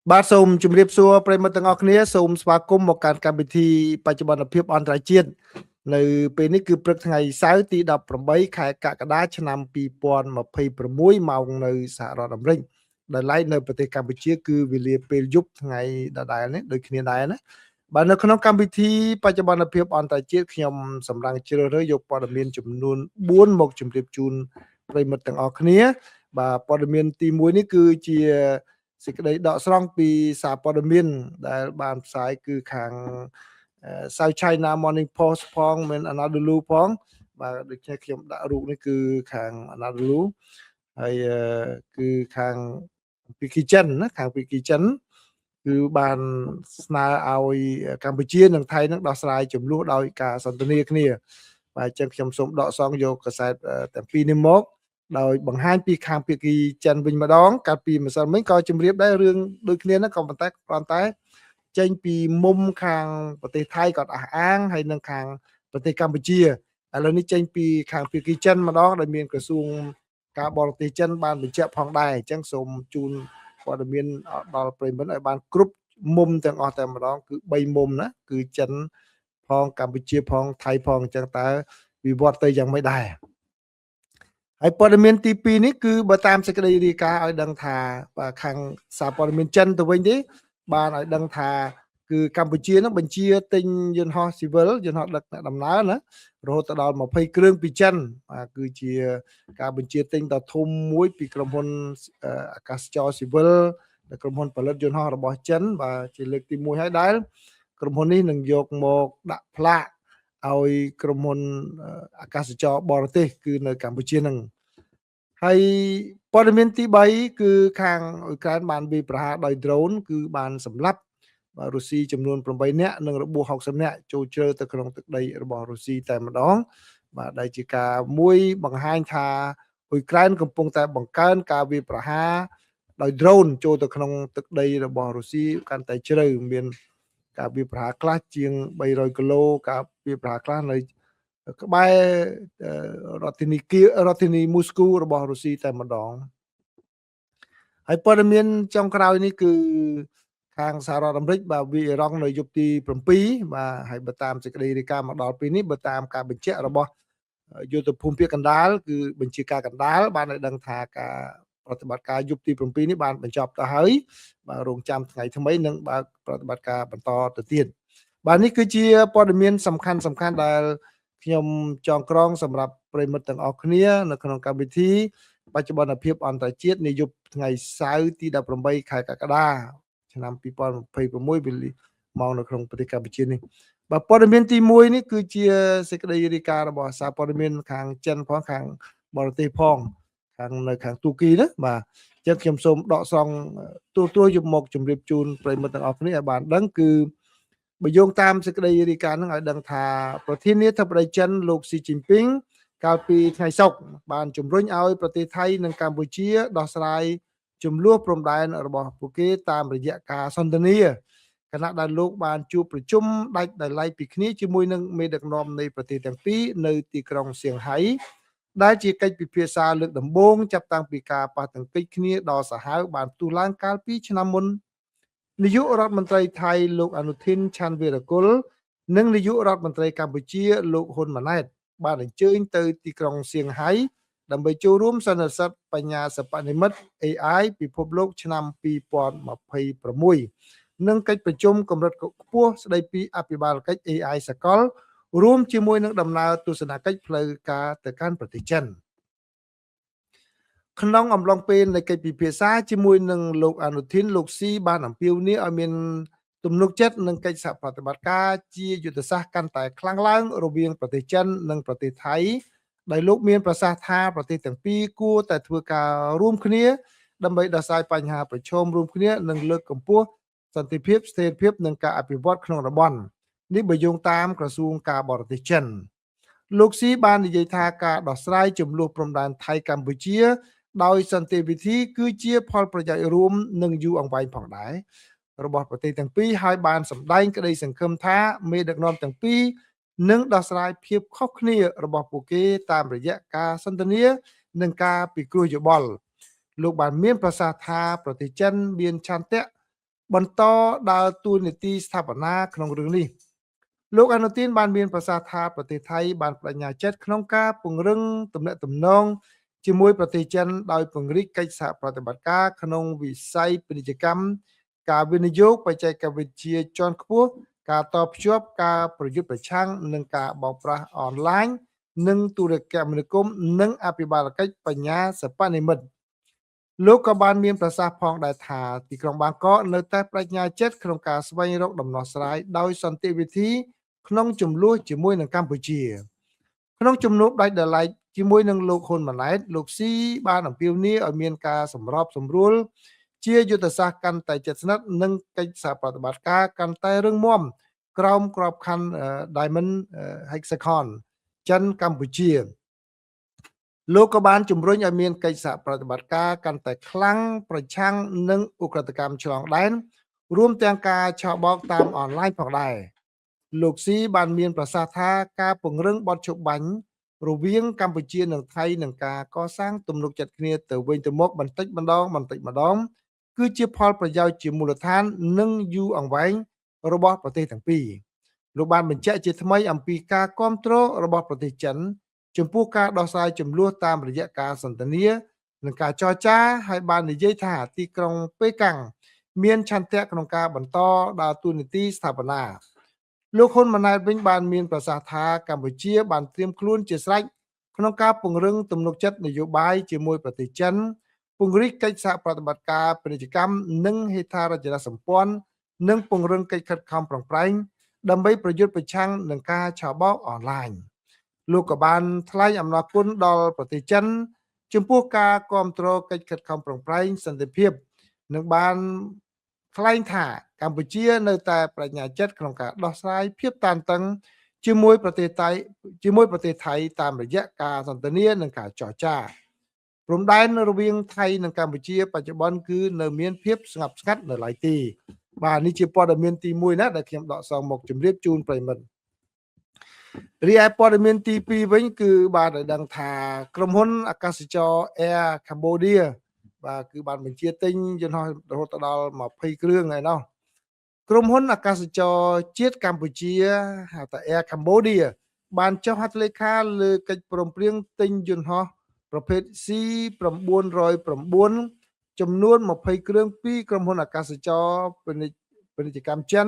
បាទសូមជម្រាបសួរប្រិយមិត្តទាំងអស់គ្នាសូមស្វាគមន៍មកកាន់កម្មវិធីបច្ចុប្បន្នភាពអន្តរជាតិនៅពេលនេះគឺព្រឹកថ្ងៃសៅរ៍ទី18ខែកក្កដាឆ្នាំ2026ម៉ោងនៅសហរដ្ឋអាមេរិកដែលឡែកនៅប្រទេសកម្ពុជាគឺវេលាពេលយប់ថ្ងៃដដែលនេះដូចគ្នាដែរណាបាទនៅក្នុងកម្មវិធីបច្ចុប្បន្នភាពអន្តរជាតិខ្ញុំសម្រាប់ជ្រើសរើសយកព័ត៌មានចំនួន4មកជម្រាបជូនប្រិយមិត្តទាំងអស់គ្នាបាទព័ត៌មានទី1នេះគឺជាសេចក្តីដកស្រង់ពីសារព័ត៌មានដែលបានផ្សាយគឺខាង South China Morning Post ផងមាន Anadolu ផងបាទដូច្នេះខ្ញុំដាក់រូបនេះគឺខាង Anadolu ហើយគឺខាងពីគីចិនណាខាងពីគីចិនគឺបានស្នើឲ្យកម្ពុជានិងថៃនឹងដោះស្រាយចំនួនដោយការសន្ទនាគ្នាបាទអញ្ចឹងខ្ញុំសូមដកស្រង់យកកាសែតទាំងពីរនេះមកដោយបង្ហាញពីខាងភាគីចិនវិញម្ដងកាលពីម្សិលមិញក៏ជម្រាបដែររឿងដូចគ្នាហ្នឹងក៏ប៉ុន្តែគ្រាន់តែចេញពីមុំខាងប្រទេសថៃគាត់អះអាងហើយនិងខាងប្រទេសកម្ពុជាឥឡូវនេះចេញពីខាងភាគីចិនម្ដងដែលមានក្រសួងការបរទេសចិនបានបញ្ជាក់ផងដែរអញ្ចឹងសូមជូនព័ត៌មានដល់ប្រិយមិត្តឲ្យបានគ្រប់មុំទាំងអស់តែម្ដងគឺ3មុំណាគឺចិនផងកម្ពុជាផងថៃផងអញ្ចឹងតើវិវត្តទៅយ៉ាងម៉េចដែរហើយព័ត៌មានទី2នេះគឺបើតាមសេចក្តីរាយការណ៍ឲ្យដឹងថាបាទខាងសារព័ត៌មានចិនទៅវិញទេបានឲ្យដឹងថាគឺកម្ពុជានឹងបញ្ជាទិញយន្តហោះស៊ីវិលយន្តហោះដឹកអ្នកដំណើរណារហូតដល់20គ្រឿងពីចិនបាទគឺជាការបញ្ជាទិញដ៏ធំមួយពីក្រុមហ៊ុនអាកាសចរស៊ីវិលដែលក្រុមហ៊ុនផលិតយន្តហោះរបស់ចិនបាទជាលើកទី1ហើយដែលក្រុមហ៊ុននេះនឹងយកមកដាក់ផ្លាកឲ្យក្រុមហ៊ុនអាកាសចរបរទេសគឺនៅកម្ពុជានឹងហើយព័ត៌មានទី3គឺខាងអ៊ុយក្រែនបានវាយប្រហារដោយ drone គឺបានសម្លាប់រុស្ស៊ីចំនួន8នាក់និងរបួស60នាក់ចូលជ្រៅទៅក្នុងទឹកដីរបស់រុស្ស៊ីតែម្ដងបាទដែលជាការមួយបង្ហាញថាអ៊ុយក្រែនកំពុងតែបង្កើនការវាយប្រហារដោយ drone ចូលទៅក្នុងទឹកដីរបស់រុស្ស៊ីកាន់តែជ្រៅមានការវាយប្រហារខ្លះជាង300គីឡូការវាយប្រហារខ្លះនៅក្បែររដ្ឋធានីគៀរដ្ឋធានីមូស្គូរបស់រុស្ស៊ីតែម្ដងហើយព័ត៌មានចុងក្រោយនេះគឺខាងសហរដ្ឋអាមេរិកបាទវាអ៊ីរ៉ង់នៅយប់ទី7បាទហើយបើតាមសេចក្តីរាយការណ៍មកដល់ពេលនេះបើតាមការបញ្ជាក់របស់យុទ្ធភូមិភាគកណ្ដាលគឺបញ្ជាការកណ្ដាលបានឲ្យដឹងថាការប្រតិបត្តិការយប់ទី7នេះបានបញ្ចប់ទៅហើយបាទរងចាំថ្ងៃថ្មីនឹងបើកប្រតិបត្តិការបន្តទៅទៀតបាទនេះគឺជាព័ត៌មានសំខាន់សំខាន់ដែលខ្ញុំចងក្រងសម្រាប់ប្រិយមិត្តទាំងអស់គ្នានៅក្នុងកម្មវិធីបច្ចុប្បន្នភាពអន្តរជាតិនាយប់ថ្ងៃសៅរ៍ទី18ខែកក្កដាឆ្នាំ2026វេលាម៉ោងនៅក្នុងប្រទេសកម្ពុជានេះបាទព័ត៌មានទី1នេះគឺជាសេចក្តីរាយការណ៍របស់សារព័ត៌មានខាងចិនផងខាងបរទេសផងខាងនៅខាងទូគីណាបាទអញ្ចឹងខ្ញុំសូមដកស្រង់ទូទួយកមកជម្រាបជូនប្រិយមិត្តទាំងអស់គ្នាឲ្យបានដឹងគឺបើយោងតាមសេចក្តីរាយការណ៍ហ្នឹងឲ្យដឹងថាប្រធានាធិបតីចិនលោកស៊ីជីនពីងកាលពីថ្ងៃសុក្របានជំរុញឲ្យប្រទេសថៃនិងកម្ពុជាដោះស្រាយចំនួនព្រំដែនរបស់ពួកគេតាមរយៈការសន្ទនាខណៈដែលលោកបានជួបប្រជុំដាច់ដោយឡែកពីគ្នាជាមួយនឹងមេដឹកនាំនៃប្រទេសទាំងពីរនៅទីក្រុងសៀងហៃដែលជាកិច្ចពិភាក្សាលើកដំបូងចាប់តាំងពីការប៉ះទង្គិចគ្នាដ៏សាហាវបានផ្ទុះឡើងកាលពីឆ្នាំមុននាយករដ្ឋមន្ត្រីថៃលោកអនុធីនឆាន់វីរគុលនិងនាយករដ្ឋមន្ត្រីកម្ពុជាលោកហ៊ុនម៉ាណែតបានអញ្ជើញទៅទីក្រុងសៀងហៃដើម្បីចូលរួមសន្និសីទបញ្ញាសិប្បនិម្មិត AI ពិភពលោកឆ្នាំ2026និងកិច្ចប្រជុំកម្រិតខ្ពស់ស្ដីពីអភិបាលកិច្ច AI សកលរួមជាមួយនឹងដំណើរទស្សនកិច្ចផ្លូវការទៅកាន់ប្រទេសចិនក្នុងអំឡុងពេលនៃកិច្ចពិភាក្សាជាមួយនឹងលោកអនុធីនលោកស៊ីបានអំពាវនាវឲ្យមានទំនុកចិត្តនិងកិច្ចសហប្រតិបត្តិការជាយុទ្ធសាស្ត្រកាន់តែខ្លាំងឡើងរវាងប្រទេសចិននិងប្រទេសថៃដោយលោកមានប្រសាសន៍ថាប្រទេសទាំងពីរគួរតែធ្វើការរួមគ្នាដើម្បីដោះស្រាយបញ្ហាប្រឈមរួមគ្នានិងលើកកម្ពស់សន្តិភាពស្ថិរភាពនិងការអភិវឌ្ឍក្នុងតំបន់នេះបើយោងតាមក្រសួងការបរទេសចិនលោកស៊ីបាននិយាយថាការដោះស្រាយចំនួនព្រំដែនថៃកម្ពុជាដោយសន្តិវិធីគឺជាផលប្រយោជន៍រួមនិងយូរអង្វែងផងដែររបស់ប្រទេសទាំងពីរហើយបានសម្ដែងក្តីសង្ឃឹមថាមេដឹកនាំទាំងពីរនឹងដោះស្រាយភាពខុសគ្នារបស់ពួកគេតាមរយៈការសន្ទនានិងការពិគ្រោះយោបល់លោកបានមានប្រសាសន៍ថាប្រទេសចិនមានឆន្ទៈ បន្តដើរតួនាទីស្ថាបនាក្នុងរឿងនេះលោកអនុទីនបានមានប្រសាសន៍ថាប្រទេសថៃបានបដិញ្ញាចិត្តក្នុងការពង្រឹងទំនាក់ទំនងជាមួយប្រទេសចិនដោយពង្រីកកិច្ចសហប្រតិបត្តិការក្នុងវិស័យពាណិជ្ជកម្មការវិនិយោគបច្ចេកវិទ្យាជាន់ខ្ពស់ការតភ្ជាប់ការប្រយុទ្ធប្រឆាំងនឹងការបោកប្រាស់អនឡាញនិងទូរគមនាគមន៍និងអភិបាលកិច្ចបញ្ញាសិប្បនិម្មិតលោកក៏បានមានប្រសាសន៍ផងដែរថាទីក្រុងបាងកកនៅតែបដិញ្ញាចិត្តក្នុងការស្វែងរកដំណោះស្រាយដោយសន្តិវិធីក្នុងចំនួនជាមួយនឹងកម្ពុជាក្នុងជំនួបដាច់ដោយឡែកជាមួយនឹងលោកហ៊ុនម៉ាណែតលោកស៊ីបានអំពាវនាវឲ្យមានការសម្របសម្រួលជាយុទ្ធសាស្ត្រកាន់តែជិតស្និទ្ធនិងកិច្ចសហប្រតិបត្តិការកាន់តែរឹងមាំក្រោមក្របខ័ណ្ឌ Diamond Hexagon ចិនកម្ពុជាលោកក៏បានជំរុញឲ្យមានកិច្ចសហប្រតិបត្តិការកាន់តែខ្លាំងប្រឆាំងនឹងឧក្រិដ្ឋកម្មឆ្លងដែនរួមទាំងការឆបោកតាមអនឡាញផងដែរលោកស៊ីបានមានប្រសាសន៍ថាការពង្រឹងបទច្បាញ់រវាងកម្ពុជានិងថៃនឹងការកសាងទំនុកចិត្តគ្នាទៅវិញទៅមកបន្តិចម្ដងបន្តិចម្ដងគឺជាផលប្រយោជន៍ជាមូលដ្ឋាននិងយូរអង្វែងរបស់ប្រទេសទាំងពីរលោកបានបញ្ជាក់ជាថ្មីអំពីការគាំទ្ររបស់ប្រទេសចិនចំពោះការដោះស្រាយចំនួនតាមរយៈការសន្ទនានិងការចរចាហើយបាននិយាយថាទីក្រុងប៉េកាំងមានឆន្ទៈក្នុងការបន្តដើរតួនាទីស្ថាបនាលោកហ៊ុនម៉ាណែតវិញបានមានប្រសាសន៍ថាកម្ពុជាបានត្រៀមខ្លួនជាស្រេចក្នុងការពង្រឹងទំនុកចិត្តនយោបាយជាមួយប្រទេសចិនពង្រីកកិច្ចសហប្រតិបត្តិការពាណិជ្ជកម្មនិងហេដ្ឋារចនាសម្ព័ន្ធនិងពង្រឹងកិច្ចខិតខំប្រឹងប្រែងដើម្បីប្រយុទ្ធប្រឆាំងនឹងការឆបោកអនឡាញលោកក៏បានថ្លែងអំណរគុណដល់ប្រទេសចិនចំពោះការគាំទ្រកិច្ចខិតខំប្រឹងប្រែងសន្តិភាពនិងបានថ្លែងថាកម្ពុជានៅតែបញ្ញាចិត្តក្នុងការដោះស្រាយភាពតានតឹងជាមួយប្រទេសថៃតាមរយៈការសន្ទនានិងការចរចាព្រំដែនរវាងថៃនិងកម្ពុជាបច្ចុប្បន្នគឺនៅមានភាពស្ងប់ស្ងាត់នៅឡើយទេបាទនេះជាព័ត៌មានទី1ណាដែលខ្ញុំដកស្រង់មកជម្រាបជូនប្រិយមិត្តរីឯព័ត៌មានទី2វិញគឺបានឲ្យដឹងថាក្រុមហ៊ុនអាកាសចរ Air Cambodia បាទគឺបានបញ្ជាទិញយន្តហោះរហូតដល់20គ្រឿងហើយណោះក្រុមហ៊ុនអាកាសចរជាតិកម្ពុជាហៅថា Air Cambodia បានចុះហត្ថលេខាលើកិច្ចព្រមព្រៀងទិញយន្តហោះប្រភេទ C909 ចំនួន20គ្រឿងពីក្រុមហ៊ុនអាកាសចរពាណិជ្ជកម្មចិន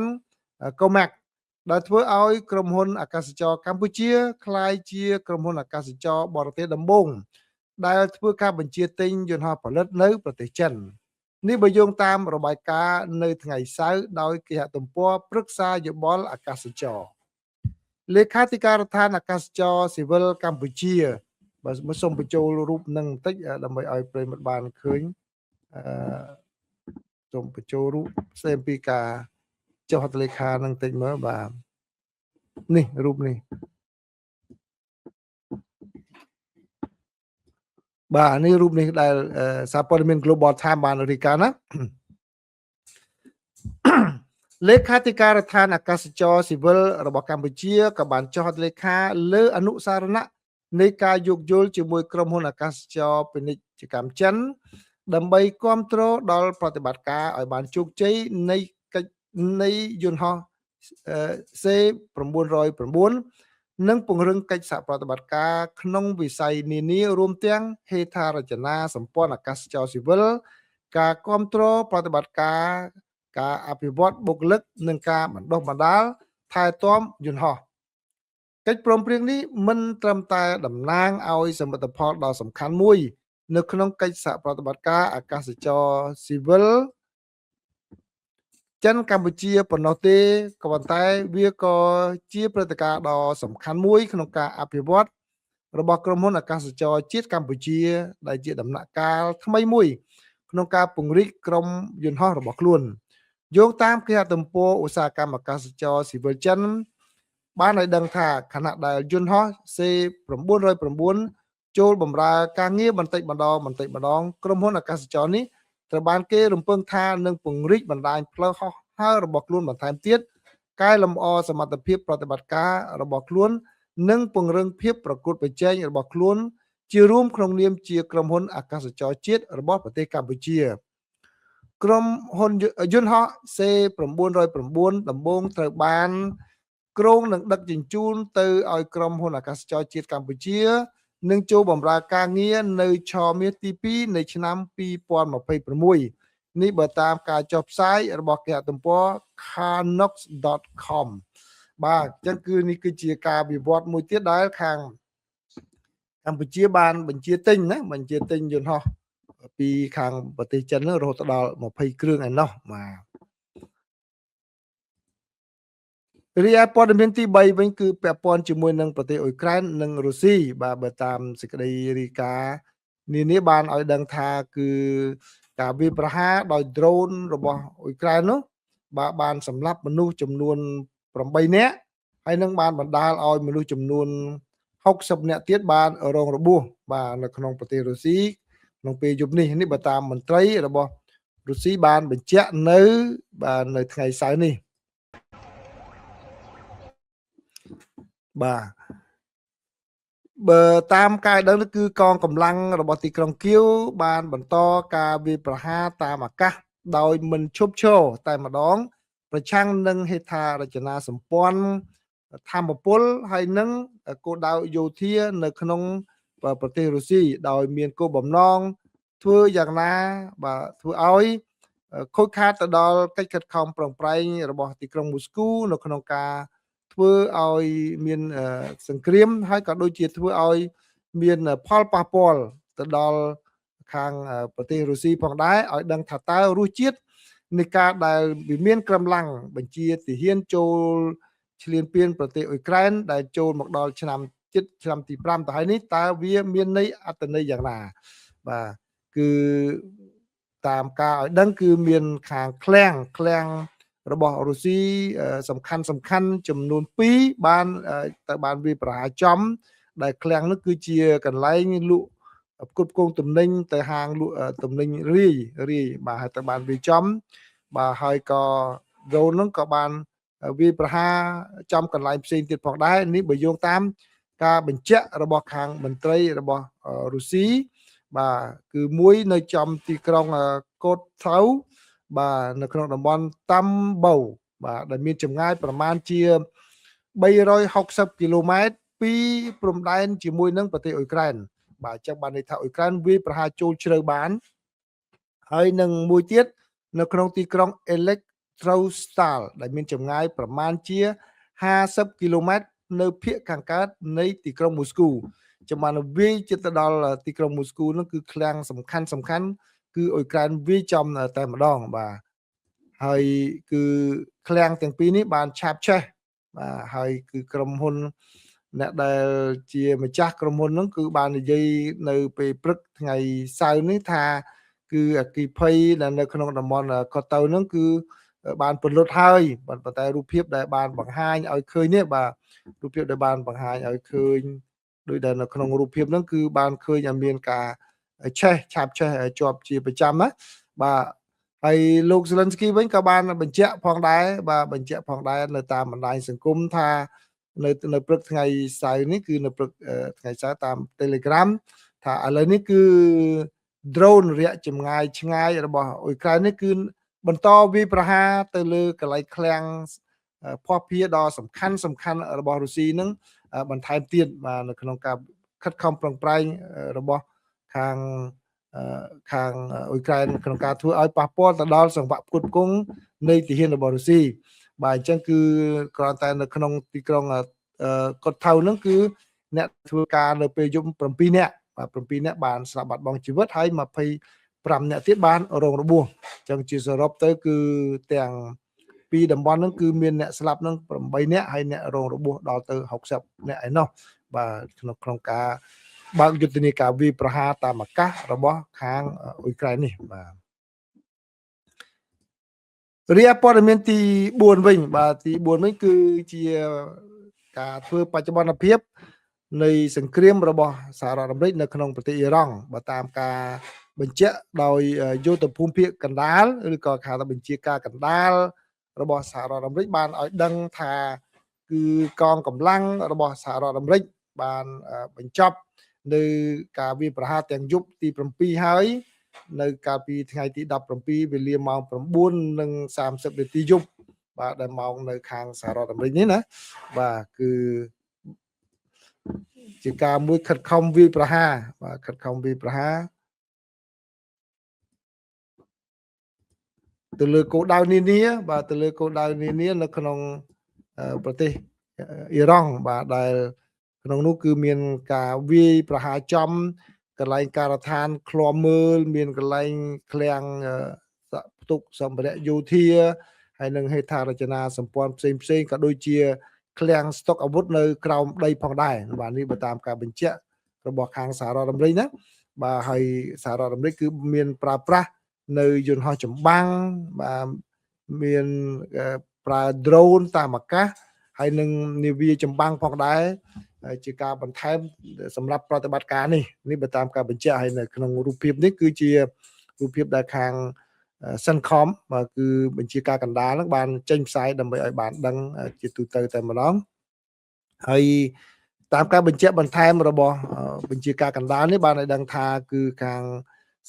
Comac ដែលធ្វើឲ្យក្រុមហ៊ុនអាកាសចរកម្ពុជាក្លាយជាក្រុមហ៊ុនអាកាសចរបរទេសដំបូងដែលធ្វើការបញ្ជាទិញយន្តហោះផលិតនៅប្រទេសចិននេះបើយោងតាមរបាយការណ៍នៅថ្ងៃសៅរ៍ដោយគេហទំព័រប្រឹក្សាយោបល់អាកាសចរលេខាធិការដ្ឋានអាកាសចរស៊ីវិលកម្ពុជាបើសូមបញ្ចូលរូបនឹងបន្តិចដើម្បីឲ្យប្រិយមិត្តបានឃើញសូមបញ្ចូលរូបផ្សេងពីការចុះហត្ថលេខានឹងតិចមើលបាទនេះរូបនេះបាទនេះរូបនេះដែលសារព័ត៌មាន Global Times បានរាយការណ៍ណាលេខាធិការដ្ឋានអាកាសចរស៊ីវិលរបស់កម្ពុជាក៏បានចុះហត្ថលេខាលើអនុសារណៈនៃការយោគយល់ជាមួយក្រុមហ៊ុនអាកាសចរពាណិជ្ជកម្មចិនដើម្បីគ្រប់គ្រងដល់ប្រតិបត្តិការឲ្យបានជោគជ័យនៃកិច្ចនៃយន្តហោះ C909 និងពង្រឹងកិច្ចសហប្រតិបត្តិការក្នុងវិស័យនានារួមទាំងហេដ្ឋារចនាសម្ព័ន្ធអាកាសចរស៊ីវិលការគ្រប់គ្រងប្រតិបត្តិការការអភិវឌ្ឍបុគ្គលិកនិងការបណ្ដុះបណ្ដាលថែទាំយន្តហោះកិច្ចព្រមព្រៀងនេះមិនត្រឹមតែតំណាងឲ្យសមិទ្ធផលដ៏សំខាន់មួយនៅក្នុងកិច្ចសហប្រតិបត្តិការអាកាសចរស៊ីវិលចិនកម្ពុជាប៉ុណ្ណោះទេក៏ប៉ុន្តែវាក៏ជាព្រឹត្តិការណ៍ដ៏សំខាន់មួយក្នុងការអភិវឌ្ឍរបស់ក្រុមហ៊ុនអាកាសចរជាតិកម្ពុជាដែលជាដំណាក់កាលថ្មីមួយក្នុងការពង្រីកក្រុមយន្តហោះរបស់ខ្លួនយោងតាមគេហទំព័រឧស្សាហកម្មអាកាសចរស៊ីវិលចិនបានឲ្យដឹងថាខណៈដែលយន្តហោះ C909 ចូលបម្រើការងារបន្តិចម្ដងបន្តិចម្ដងក្រុមហ៊ុនអាកាសចរនេះត្រូវបានគេរំពឹងថានឹងពង្រីកបណ្ដាញផ្លូវហោះហើររបស់ខ្លួនបន្ថែមទៀតកែលម្អសមត្ថភាពប្រតិបត្តិការរបស់ខ្លួននិងពង្រឹងភាពប្រកួតប្រជែងរបស់ខ្លួនជារួមក្នុងនាមជាក្រុមហ៊ុនអាកាសចរជាតិរបស់ប្រទេសកម្ពុជា ក្រុមហ៊ុនយន្តហោះ C909 ដំបូងត្រូវបានគ្រោងនឹងដឹកជញ្ជូនទៅឲ្យក្រុមហ៊ុនអាកាសចរជាតិកម្ពុជានឹងចូលបម្រើការងារនៅឆមាសទី2នៃឆ្នាំ2026នេះបើតាមការចុះផ្សាយរបស់គេហទំព័រ carnox.com។ បាទអញ្ចឹងគឺនេះគឺជាការវិវត្តមួយទៀតដែលខាងកម្ពុជាបានបញ្ជាទិញណាបញ្ជាទិញយន្តហោះពីខាងប្រទេសចិននោះរហូតដល់20គ្រឿងឯណោះ។ បាទរីឯព័ត៌មានទី3វិញគឺពាក់ព័ន្ធជាមួយនឹងប្រទេសអ៊ុយក្រែននិងរុស្ស៊ី។ បាទបើតាមសេចក្តីរាយការណ៍នានាបានឲ្យដឹងថាគឺការវាយប្រហារដោយ drone របស់អ៊ុយក្រែននោះបាទបានសម្លាប់មនុស្សចំនួន8នាក់ហើយនឹងបានបណ្ដាលឲ្យមនុស្សចំនួន60នាក់ទៀតបានរងរបួសបាទនៅក្នុងប្រទេសរុស្ស៊ីក្នុងពេលយប់នេះនេះបើតាមមន្ត្រីរបស់រុស្ស៊ីបានបញ្ជាក់នៅបាទនៅថ្ងៃសៅរ៍នេះ។ បាទបើតាមការដឹងគឺកងកម្លាំងរបស់ទីក្រុងគៀវបានបន្តការវាយប្រហារតាមអាកាសដោយមិនឈប់ឈរតែម្ដងប្រឆាំងនឹងហេដ្ឋារចនាសម្ព័ន្ធធម្មពលហើយនឹងគោលដៅយោធានៅក្នុងប្រទេសរុស្ស៊ីដោយមានគោលបំណងធ្វើយ៉ាងណាបាទធ្វើឲ្យខូចខាតទៅដល់កិច្ចខិតខំប្រឹងប្រែងរបស់ទីក្រុងមូស្គូនៅក្នុងការធ្វើឲ្យមានសង្គ្រាមហើយក៏ដូចជាធ្វើឲ្យមានផលប៉ះពាល់ទៅដល់ខាងប្រទេសរុស្ស៊ីផងដែរឲ្យដឹងថាតើរសជាតិនៃការដែលវាមានកម្លាំងបញ្ជាទាហានចូលឈ្លានពានប្រទេសអ៊ុយក្រែនដែលចូលមកដល់ឆ្នាំជិតឆ្នាំទី5ទៅហើយនេះតើវាមានន័យអត្ថន័យយ៉ាងណា។ បាទគឺតាមការឲ្យដឹងគឺមានខាងឃ្លាំងរបស់រុស្ស៊ីសំខាន់ចំនួន2បានទៅបានវាប្រហារចំដែលឃ្លាំងនោះគឺជាកន្លែងលក់ផ្គត់ផ្គង់ទំនិញទៅហាងលក់ទំនិញរាយបាទហើយទៅបានវាចំបាទហើយក៏ drone នោះក៏បានវាប្រហារចំកន្លែងផ្សេងទៀតផងដែរនេះបើយោងតាមការបញ្ជាក់របស់ខាងមន្ត្រីរបស់រុស្ស៊ី។ បាទគឺមួយនៅចំទីក្រុងកូតថៅបាទនៅក្នុងតំបន់តាំបូបាទដែលមានចម្ងាយប្រមាណជា360គីឡូម៉ែត្រពីព្រំដែនជាមួយនឹងប្រទេសអ៊ុយក្រែន។ បាទអញ្ចឹងបានន័យថាអ៊ុយក្រែនវាយប្រហារចូលជ្រៅបានហើយនឹងមួយទៀតនៅក្នុងទីក្រុង Elektrostal ដែលមានចម្ងាយប្រមាណជា50គីឡូម៉ែត្រនៅភាគខាងកើតនៃទីក្រុងមូស្គូចាំបានវាយជិតទៅដល់ទីក្រុងមូស្គូនោះគឺឃ្លាំងសំខាន់គឺអ៊ុយក្រែនវាយចំតែម្ដង។ បាទហើយគឺឃ្លាំងទាំងពីរនេះបានឆាបឆេះបាទហើយគឺក្រុមហ៊ុនអ្នកដែលជាម្ចាស់ក្រុមហ៊ុនហ្នឹងគឺបាននិយាយនៅពេលព្រឹកថ្ងៃសៅរ៍នេះថាគឺអគ្គិភ័យដែលនៅក្នុងតំបន់កតៅហ្នឹងគឺបានពន្លត់ហើយប៉ុន្តែរូបភាពដែលបានបង្ហាញឲ្យឃើញនេះបាទរូបភាពដែលបានបង្ហាញឲ្យឃើញដោយដែលនៅក្នុងរូបភាពហ្នឹងគឺបានឃើញឲ្យមានការឆេះឆាបឆេះជាប់ជាប្រចាំណា។ បាទហើយលោកសេលិនស្គីវិញក៏បានបញ្ជាក់ផងដែរបាទបញ្ជាក់ផងដែរនៅតាមបណ្ដាញសង្គមថានៅព្រឹកថ្ងៃសៅរ៍នេះគឺនៅព្រឹកថ្ងៃសៅរ៍តាម Telegram ថាឥឡូវនេះគឺ drone រយៈចម្ងាយឆ្ងាយរបស់អ៊ុយក្រែននេះគឺបន្តវាយប្រហារទៅលើកន្លែងឃ្លាំងភស្តុភារដ៏សំខាន់របស់រុស្ស៊ីនឹងបន្ថែមទៀតបាទនៅក្នុងការខិតខំប្រឹងប្រែងរបស់ខាងអ៊ុយក្រែនក្នុងការធ្វើឲ្យប៉ះពាល់ទៅដល់សង្វាក់ផ្គត់ផ្គង់នៃទាហានរបស់រុស្ស៊ី។ បាទអញ្ចឹងគឺគ្រាន់តែនៅក្នុងទីក្រុងកុតថៅហ្នឹងគឺអ្នកធ្វើការនៅពេលយប់7នាក់បាទ7នាក់បានស្លាប់បាត់បង់ជីវិតហើយ25នាក់ទៀតបានរងរបួសអញ្ចឹងជាសរុបទៅគឺទាំងពីរតំបន់ហ្នឹងគឺមានអ្នកស្លាប់ហ្នឹង8នាក់ហើយអ្នករងរបួសដល់ទៅ60នាក់ឯណោះ។ បាទក្នុងការបើកយុទ្ធនាការវាយប្រហារតាមអាកាសរបស់ខាងអ៊ុយក្រែននេះ។ បាទរីឯព័ត៌មានទី4វិញបាទទី4វិញគឺជាការធ្វើបច្ចុប្បន្នភាពនៃសង្គ្រាមរបស់សហរដ្ឋអាមេរិកនៅក្នុងប្រទេសអ៊ីរ៉ង់បើតាមការបញ្ជាក់ដោយយោធភូមិភាគកណ្ដាលឬក៏គេហៅថាបញ្ជាការកណ្ដាលរបស់សហរដ្ឋអាមេរិកបានឲ្យដឹងថាគឺកងកម្លាំងរបស់សហរដ្ឋអាមេរិកបានបញ្ចប់នៅការវាយប្រហារទាំងយប់ទី7ហើយ នៅកាលពីថ្ងៃទី17វេលាម៉ោង9:30នាទីយប់បាទដែលម៉ោងនៅខាងសហរដ្ឋអាមេរិកនេះណាបាទគឺជាការមួយខិតខំវាយប្រហារបាទខិតខំវាយប្រហារទៅលើគោលដៅនានាបាទទៅលើគោលដៅនានានៅក្នុងប្រទេសអ៊ីរ៉ង់បាទដែលក្នុងនោះគឺមានការវាយប្រហារចំកន្លែងការដ្ឋានឃ្លាំមើលមានកន្លែងឃ្លាំងផ្ទុកសម្ភារៈយោធាហើយនឹងហេដ្ឋារចនាសម្ព័ន្ធផ្សេងផ្សេងក៏ដូចជាឃ្លាំងស្តុកអាវុធនៅក្រោមដីផងដែរបាទនេះបើតាមការបញ្ជាក់របស់ខាងសហរដ្ឋអាមេរិកណាបាទហើយសហរដ្ឋអាមេរិកគឺមានប្រើប្រាស់នៅយន្តហោះចម្បាំងបាទមានប្រើ drone តាមអាកាសហើយនឹងនាវាចម្បាំងផងដែរជាការបន្ថែមសម្រាប់ប្រតិបត្តិការនេះនេះបើតាមការបញ្ជាក់ហើយនៅក្នុងរូបភាពនេះគឺជារូបភាពដែលខាង Cencom បាទគឺបញ្ជាការកណ្ដាលហ្នឹងបានចេញផ្សាយដើម្បីឲ្យបានដឹងជាទូទៅតែម្ដងហើយតាមការបញ្ជាក់បន្ថែមរបស់បញ្ជាការកណ្ដាលនេះបានឲ្យដឹងថាគឺខាង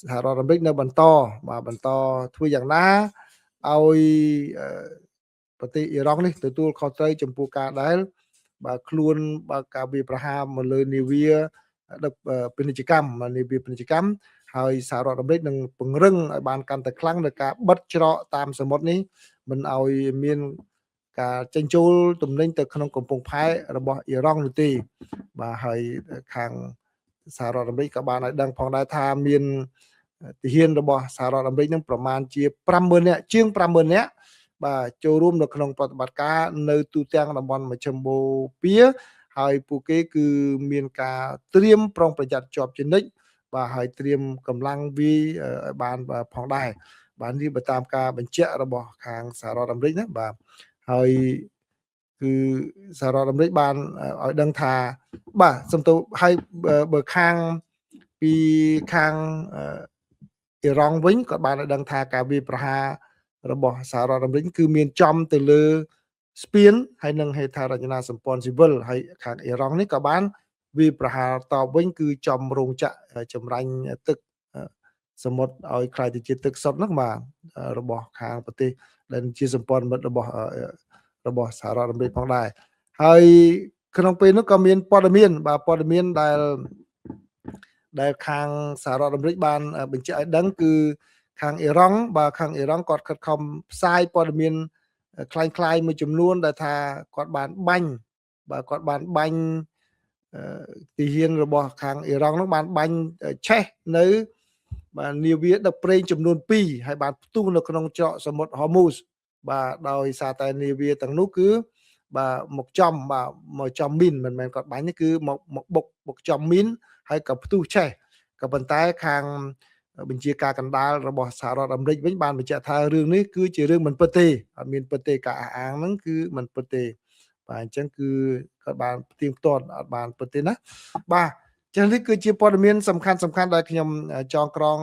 សហរដ្ឋអាមេរិកនៅបន្តបាទបន្តធ្វើយ៉ាងណាឲ្យប្រទេសអ៊ីរ៉ង់នេះទទួលខុសត្រូវចំពោះការដែលបាទខ្លួនបាទការវាយប្រហារមកលើនាវាដឹកពាណិជ្ជកម្មនាវាពាណិជ្ជកម្មហើយសហរដ្ឋអាមេរិកនឹងពង្រឹងឲ្យបានកាន់តែខ្លាំងនៅការបិទច្រកតាមសមុទ្រនេះមិនឲ្យមានការចេញចូលទំនិញទៅក្នុងកំពង់ផែរបស់អ៊ីរ៉ង់នោះទេបាទហើយខាងសហរដ្ឋអាមេរិកក៏បានឲ្យដឹងផងដែរថាមានទាហានរបស់សហរដ្ឋអាមេរិកនឹងប្រមាណជា 50000 នាក់ជាង 50000 នាក់បាទចូលរួមនៅក្នុងប្រតិបត្តិការនៅទូទាំងតំបន់មជ្ឈិមបូព៌ាហើយពួកគេគឺមានការត្រៀមប្រុងប្រយ័ត្នជាប់ជានិច្ចបាទហើយត្រៀមកម្លាំងវាយឲ្យបានផងដែរបាទនេះបើតាមការបញ្ជាក់របស់ខាងសហរដ្ឋអាមេរិកណាបាទហើយគឺសហរដ្ឋអាមេរិកបានឲ្យដឹងថាបាទសំទោសហើយបើខាងពីខាងអ៊ីរ៉ង់វិញក៏បានឲ្យដឹងថាការវាយប្រហាររបស់សហរដ្ឋអាមេរិកគឺមានចំទៅលើស្ពានហើយនិងហេដ្ឋារចនាសម្ព័ន្ធស៊ីវិលហើយខាងអ៊ីរ៉ង់នេះក៏បានវាយប្រហារតបវិញគឺចំរោងចក្រចម្រាញ់ទឹកសមុទ្រឲ្យក្លាយទៅជាទឹកសុទ្ធហ្នឹងបាទរបស់ខាងប្រទេសដែលជាសម្ព័ន្ធមិត្តរបស់សហរដ្ឋអាមេរិកផងដែរហើយក្នុងពេលនោះក៏មានព័ត៌មានបាទព័ត៌មានដែលខាងសហរដ្ឋអាមេរិកបានបញ្ជាក់ឲ្យដឹងគឺខាងអ៊ីរ៉ង់បាទខាងអ៊ីរ៉ង់គាត់ខិតខំផ្សាយព័ត៌មានคล้ายៗមួយចំនួនដែលថាគាត់បានបាញ់បាទគាត់បានបាញ់ទាហានរបស់ខាងអ៊ីរ៉ង់នោះបានបាញ់ឆេះនៅបាទនាវាដឹកប្រេងចំនួន2ហើយបានផ្ទុះនៅក្នុងច្រកសមុទ្រហូមូសបាទដោយសារតែនាវាទាំងនោះគឺបាទមកចំបាទមកចំមីនមិនមែនគាត់បាញ់ទេគឺមកបុកចំមីនហើយក៏ផ្ទុះឆេះក៏ប៉ុន្តែខាងបញ្ជាការកណ្ដាលរបស់សហរដ្ឋអាមេរិកវិញបានបញ្ជាក់ថារឿងនេះគឺជារឿងមិនពិតទេអត់មានពិតទេការអះអាងហ្នឹងគឺមិនពិតទេបាទអញ្ចឹងគឺគាត់បានផ្ទៀងផ្ទាត់អត់បានពិតទេណាបាទចឹងនេះគឺជាព័ត៌មានសំខាន់ដែលខ្ញុំចងក្រង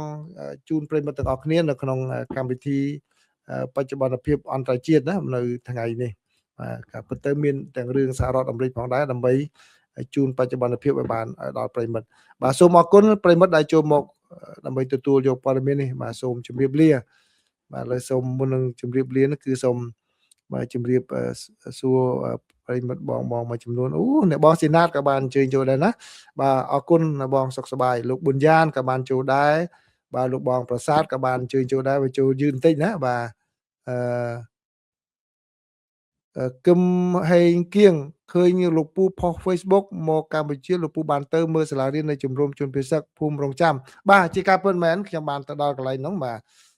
ជូនប្រិយមិត្តទាំងអស់គ្នានៅក្នុងកម្មវិធីបច្ចុប្បន្នភាពអន្តរជាតិណានៅថ្ងៃនេះបាទការពិតទៅមានទាំងរឿងសហរដ្ឋអាមេរិកផងដែរដើម្បីជូនបច្ចុប្បន្នភាពឲ្យបានដល់ប្រិយមិត្តបាទសូមអរគុណប្រិយមិត្តដែលចូលមកដើម្បីទទួលយកព័ត៌មាននេះបាទសូមជម្រាបលាបាទលើសូមមុននឹងជម្រាបលានេះគឺសូមបាទជម្រាបសួរប្រិយមិត្តបងមួយចំនួនអូអ្នកបងស៊ីណាតក៏បានអញ្ជើញចូលដែរណាបាទអរគុណបងសុខសប្បាយលោកប៊ុនយ៉ានក៏បានចូលដែរបាទលោកបងប្រសាទក៏បានអញ្ជើញចូលដែរបើចូលយឺតបន្តិចណាបាទអឺគឹមហេងគៀងឃើញលោកពូផុស Facebook មកកម្ពុជាលោកពូបានទៅមើលសាលារៀននៅជំរំជនពិសឹកភូមិរងចាំបាទជាការពិតមែនខ្ញុំបានទៅដល់កន្លែងហ្នឹងបាទ